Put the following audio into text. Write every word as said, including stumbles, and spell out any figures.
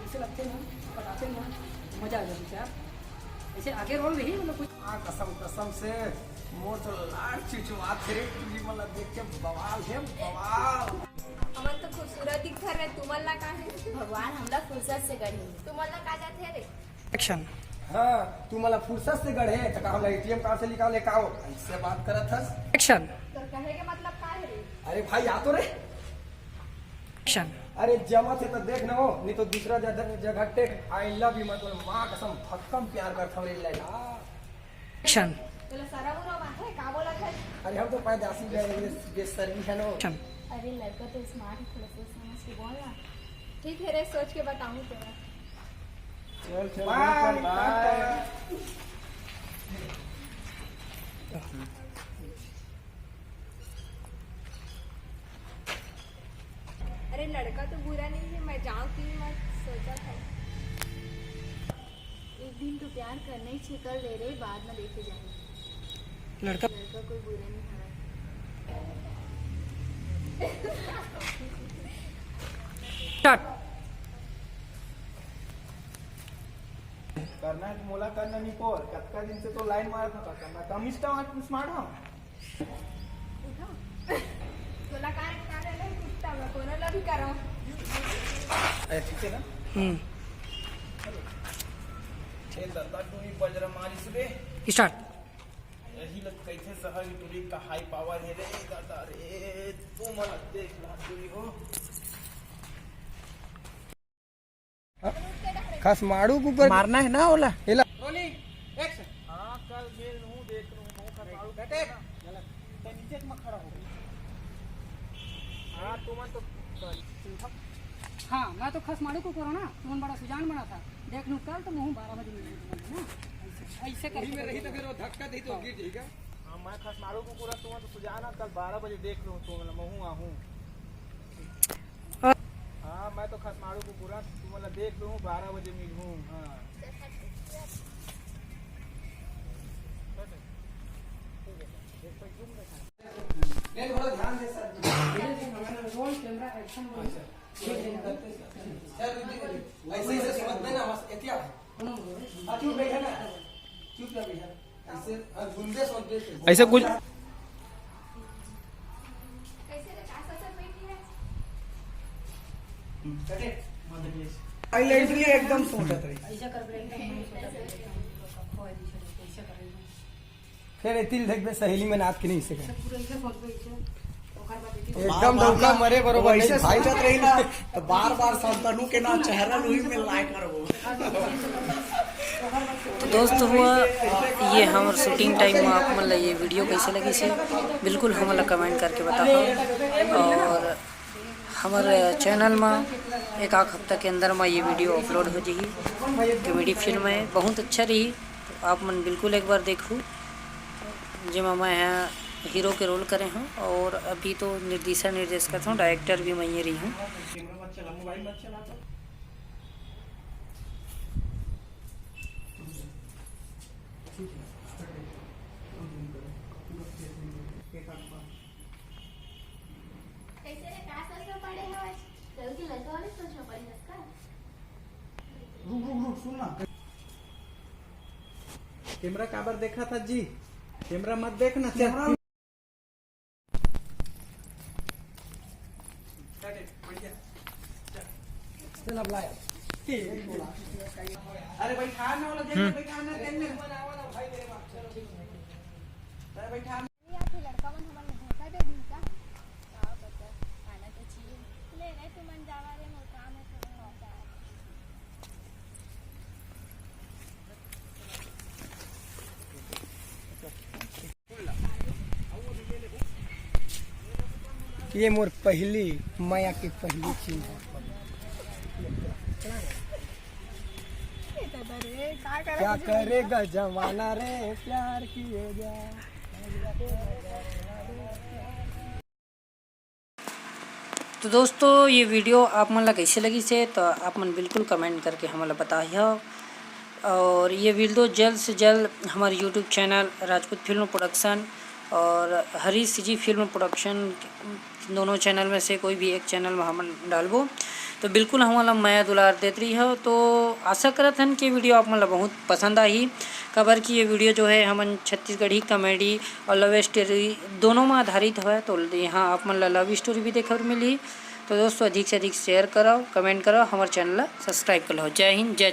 इसे लगते ना, बताते ना, मजा आ जाता क्या? ऐसे आगे रोल नहीं, मतलब कुछ। हाँ, कसम, कसम से मोर तो लार चिचुआत हे रे, टूरी मन ला देख के बवाल हे, बवाल। हमन तो खूबसूरत दिखत रहे, तुमन ला का हे? भगवान हमला फुर्सत से गढ़े। तुमन ला का जाथे रे? एक्शन। हाँ, तुमन ला फुर्सत से गढ़े, त का हमला एटीएम कार्ड से निकाले का हो? ऐसे बात करत हस? एक्शन। तोर कहे के मतलब का हे रे? अरे भाई, आ तो रे। एक्शन। अरे जमत हे त देख न हो, नहीं तो दूसरा जगह, जगह टेक। I love you, मैं तोर माँ कसम भक्कम प्यार करत हूँ रे लैला। एक्शन। तोला सरम उरम आहे, का बोलत हे? अरे हम तो पैदाशी बे-, बे-, बेशर्मी है नो। एक्शन। अरे लड़का तो स्मार्ट है, थोड़ा सोच समझ के बोल ना। ठीक है रे, सोच के बताऊँ तेरा। चल, चल, बाय, बाय। अरे लड़का तो बुरा नहीं है, मैं जाऊँ कि मत सोचा था। एक दिन तो प्यार करना ही छे, कर ले रे, बाद में देखे जाए। लड़का लड़का कोई बुरा नहीं है। स्टार्ट। करना है तो मोला करना नहीं पोर, कतका दिन से तो लाइन मारत था, करना कम इष्टा स्मार्ट हाँ। उठो। तोला का, का रे, कुत्ता में कोनो ला भी करो। ए, ठीक है ना? हम्म। खेल दादा, टूरी बजरा मारिस बे। स्टार्ट। यही लग कैसे शहर की टूरी का हाई पावर है रे दादा रे, तू मन देख ला टूरी हो। खसमाड़ू कुकर मारना है ना ओला, एला। Rolling, action. हाँ, कल मेल नू देख लूँ, नू खसमाड़ू कटे। चल, नीचे में खड़ा हो। हाँ, तुमन तो हाँ, मैं तो खसमाड़ू कुकर हूँ ना, तुमन बड़ा सुजान बना था। देख लूँ कल तो मुँह बारह बजे मिलूँ तुमन, है ना? ऐसे, ऐसे वही करके में रही तो फिर वो धक्का दी तो हाँ। गिर जाएगा। हाँ, मैं खसमाड़ू कुकर हूँ, तुमन तो सुजान, कल बारह बजे देख लूँ तुमन, महूँ आहूँ। हाँ, मैं तो खसमाड़ू कुकर हूँ, तुमन ला देख लूँ, बारह बजे मिलूँ। हाँ। ले, थोड़ा ध्यान दे सर। रोल, कैमरा, एक्शन बोलो। अच्छा। सर, ऐसे, ऐसे समझ में ना, बस एतिया। हाँ, चुप बैठा ना। चुप ना बैठा। ऐसे, हाँ, गुंदे समझ में। ऐसे कुछ। हम्म, कटे। हाँ, देखिए। Silently एकदम सोचत रही। ऐसा कर, एकदम सोचत रही। ऐसा कर। फिर एतिल देखबे सहेली में नाथ के नहीं सके। पूरा इसे फोन पे इसे, ओकर बाद एतिल एकदम धोखा मरे बरोबर वैसे नहीं भाई। सोचत रही ना, तो बार-बार संतनु के ना चेहरा लुही में लाइक करबो। तो दोस्त हुआ, ये हमर शूटिंग टाइम में आप मन ला ये वीडियो कैसे लगिस हे, बिल्कुल हमन ला कमेंट करके बताओ। और हमर चैनल में एक आध हफ्ता के अंदर में ये वीडियो अपलोड हो जाही। कॉमेडी फिल्म है, बहुत अच्छा रही, तो आप मन बिल्कुल एक बार देखहू। जेमा मैं ह हीरो के रोल करे हूँ और अभी तो निर्देशा निर्देशक हूँ, डायरेक्टर भी मैं ही रही हूँ। कैसे रे, का सोच में पड़े हो आज? कल के लड़का वाले सोच में पड़े हस का? रुक, रुक, रुक, सुन ना। कैमरा काबर देखा था जी? कैमरा मत देखना, चल। चल, अब लाया। अरे भाई, खाना वाला देख ले, हम्म। भाई, खाना देख ले। अरे भाई, खाना। ये आके लड़का मन हमन ला धोखा दे दिही का? का पता, आना तो चाहिए। ले रे, तुमन जावा रे, मोर काम है, थोड़ा और जा। ये मोर पहली मया की पहली चीज है। ये दादा रे, का करत क्या हस? करेगा जमाना रे, प्यार किए जा। तो दोस्तों, ये वीडियो आप मन ला कैसे लगिस हे, तो आप मन बिल्कुल कमेंट करके हमन ला बताइए। और ये वीडियो जल्द से जल्द हमारे YouTube channel Rajput film production और हरीश जी फिल्म प्रोडक्शन दोनों चैनल में से कोई भी एक चैनल में हमन डालबो। तो बिल्कुल हमन ला मया दुलार देत रहिहव। तो आशा करत हन कि video आप मन ला बहुत पसंद आही, काबर कि ये video जो है हमन छत्तीसगढ़ी comedy और love story दोनों में आधारित हवय। तो यहाँ आप मन ला love story भी देखे बर मिलही। तो दोस्तों, अधिक से अधिक share करव, comment करव, हमर channel ला subscribe कर लव। जय हिंद, जय